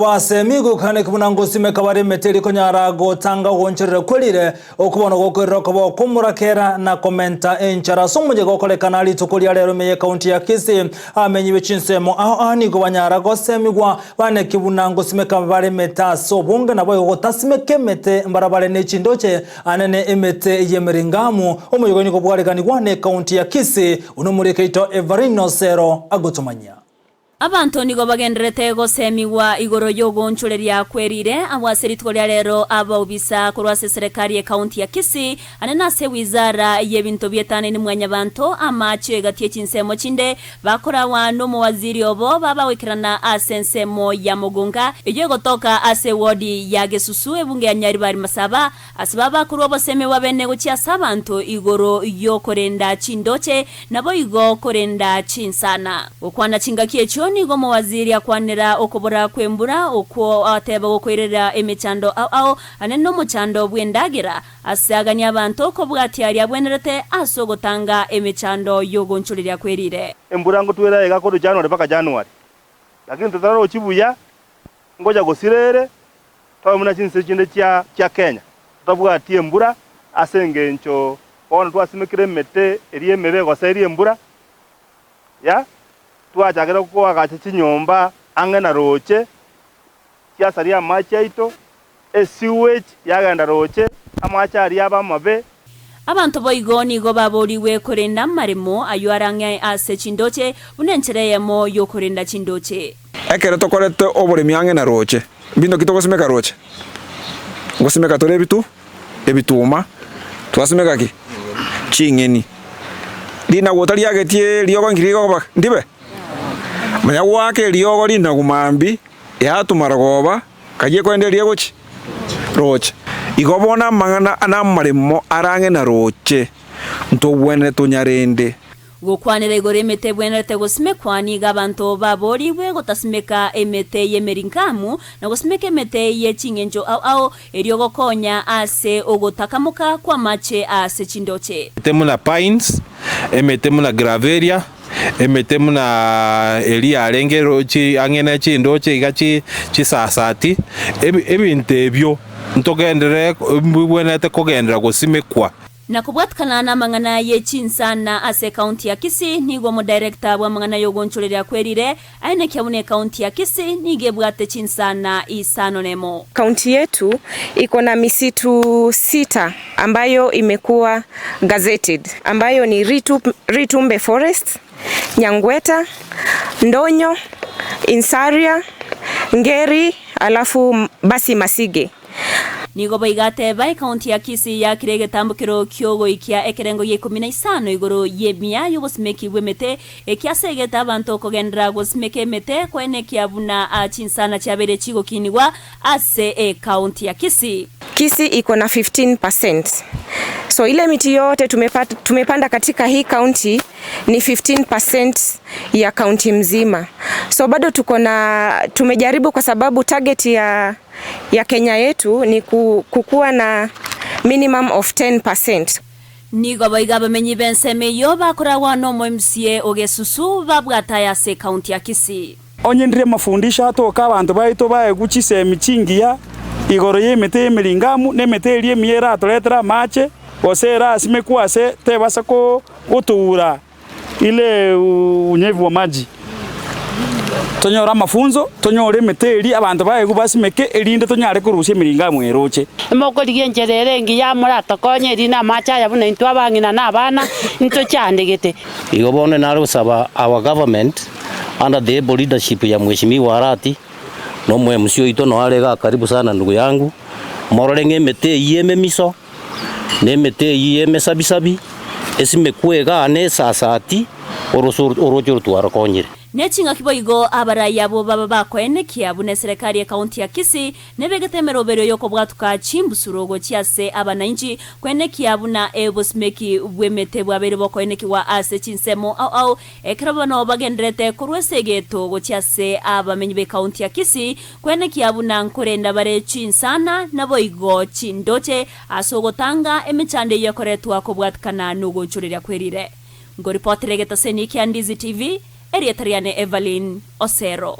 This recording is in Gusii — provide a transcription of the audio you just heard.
Basemi gokaneka buna ngosimeka bare emete eria konyara gotanga ogoonchorera kwerire, okwo bono gokoirera okoba okw'omorakera na komenta enchara ase omoyega okorekana rituko ria rero ime y'ekaunti ya Kisii. Abamenyi be chinsemo ao ao nigo banyara gosemigwa baneke buna ngosimeka bare emete ase obonge naboigo gotasimeka emete mbarabare ne chindoche anene emete y'emeringamu. Omoyega oyo nigo bwareganigwa n'ekaunti ya Kisii buna omoriki oito Everino Osero agotomanyia. Abanto nigo bagendererete gosemigwa igoro y'ogoonchoreria kwerire abwo ase rituko ria rero abaobisa korwa ase eserekari y'ekaunti ya Kisii ane nase ewizara y'ebinto bietanaine mwanyabanto amache egati yechinsemo chinde bakorawa nomowaziri obo babagoikerana ase ensemo ya Mogonga eyio egotoka ase ewodi ya Gesusu ebunge ya Nyaribari Masaba Ase babakorwa obosemi bw'abene gochia ase abanto igoro y'okorenda chindoche, naboigo korenda chinsana. Gokwana chingaki echio nigo omowaziri akwanera okobora kw'embura okwo ateba gokoirera emechando ao ao ane nomochando bw'endagera, ase aganie abanto kobwatia aria abwenerete ase ogotanga emechando y'ogonchoreria kwerire. Embura ngotwera iga korwa January mpaka January, lakini totararochi buya ngocha gosira ere Tobe buna chinse chinde chia chia Kenya, totabwati embura ase engencho bono twasimekire emete eria emebe egoseria embura, ya twachakire koagacha chinyomba ang'e na roche, chiasaria amache aito, esewage yagenda roche, amache aria aba amabe. Abanto boigo nigo baboorigwe korenda amaremo ayio arang'e ase chindoche, buna enchera eyemo y'okorenda chindoche. Ekero tokorete oboremi ang'e na roche, mbinto ki togosimeka roche? Ngosimeka tore ebitu, ebituma, twasimeka ki? Ching'eni. Rinagu otariagetie eriogo nki rigoba ndibe? Manya goaka eriogo rinagu mambia, yatuma rogoba, kayie korende eria egochi? Roche. Igo bono amang'ana namaremo are ang'e na roche, ntogwenerete tonyarende. Gokwanera igoro emete ebwenerete gosimekwa, nigo abanto baboorigwe gotasimeka emete y'emerinkamu, na gosimeka emete ye ching'encho ao ao, erio gokonya ase ogotakamoka kw'amache ase chindoche. Emete buna pines, emete buna gravelia, emete buna eria yarenge roche ang'e ne chindoche iga chi chisasati, ebi ebinto ebio ntogenderere mbibwenerete kogenderera gosimekwa. Na kobwatikana namang'ana ye chinsana ase ekaunti ya Kisii, nigo omodirector bw'amang'ana y'ogonchoreria kwerire aenekia buna ekaunti ya Kisii nigo ebwate chinsana isano nemo. Kaunti yetu iko na misitu sita ambayo imekuwa gazetted ambayo ni Ritumbe Forest, Nyangweta, Ndonyo, Insaria, Ngeri alafu basi Masige. Nigo boigo ateba, Ekaunti ya Kisii yakire egetambokero ki'ogoikia ekerengo gia ikomi na isano igoro y'emia y'obosimeki bw'emete, eki ase egete abanto kogenderera gosimeka emete koenekia buna chinsana chiabeire chigokinigwa ase ekaunti ya Kisii. Kisii iko na 15 percent so ile miti yote tumepanda katika hii county ni 15 percent ya county mzima so bado tuko na tumejaribu kwa sababu target ya ya Kenya yetu ni kukuwa na minimum of 10%. Nigo boigo abamenyi b'ensemo eyio bakoragwa n'omoMCA o Gesusu babwate aya ase ekaunti ya Kisii. Onye ndire amafundisho atoka abanto baito baegwe chisemi chingiya igoro y'emete y'emeringamu, na emete eria emiya eratoretere amache, gose erasimekwe ase tebasa gotoura ile unyevu wa maji. Tonyore amafunzo, tonyore emete eria abanto baegwe basimeke, erinde tonyare korusia emeringamu eroche. Mokorigia enchera ere engiya moratokonye, erinde amache aya buna intwe abang'ina na abana ntochandegete. Igo bono nare gosaba our government under the able leadership ya Mheshimiwa Arati na omo MC oito noo are igaa karibu sana ndugu yangu, morore ng'a emete eyio ememiso, na emete eyio emesabisabi, esimekwe igaa na esasati, oroso oroche rotwarokonyire. Ne ching'aki boigo abarai abwo baba bakoenekia buna eserekari y'ekaunti ya Kisii nebegete emeroberio y'okobwatuka chimbusuro gochia ase abanainchi koenekia buna obosimeki bw'emete bwabeire bokoenekigwa ase chinsemo ao ao ekero bono bagendererete korwa ase egeto gochia ase abamenyi b'ekaunti ya Kisii koenekia buna nkorenda bare chinsana naboigo chindoche ase ogotanga emechando eyio ekoretwa kobwatikana nogoichoreria kwerire. Ngoripotera egetaseni kia Ndizi TV, erieta riane Evelyn Osero.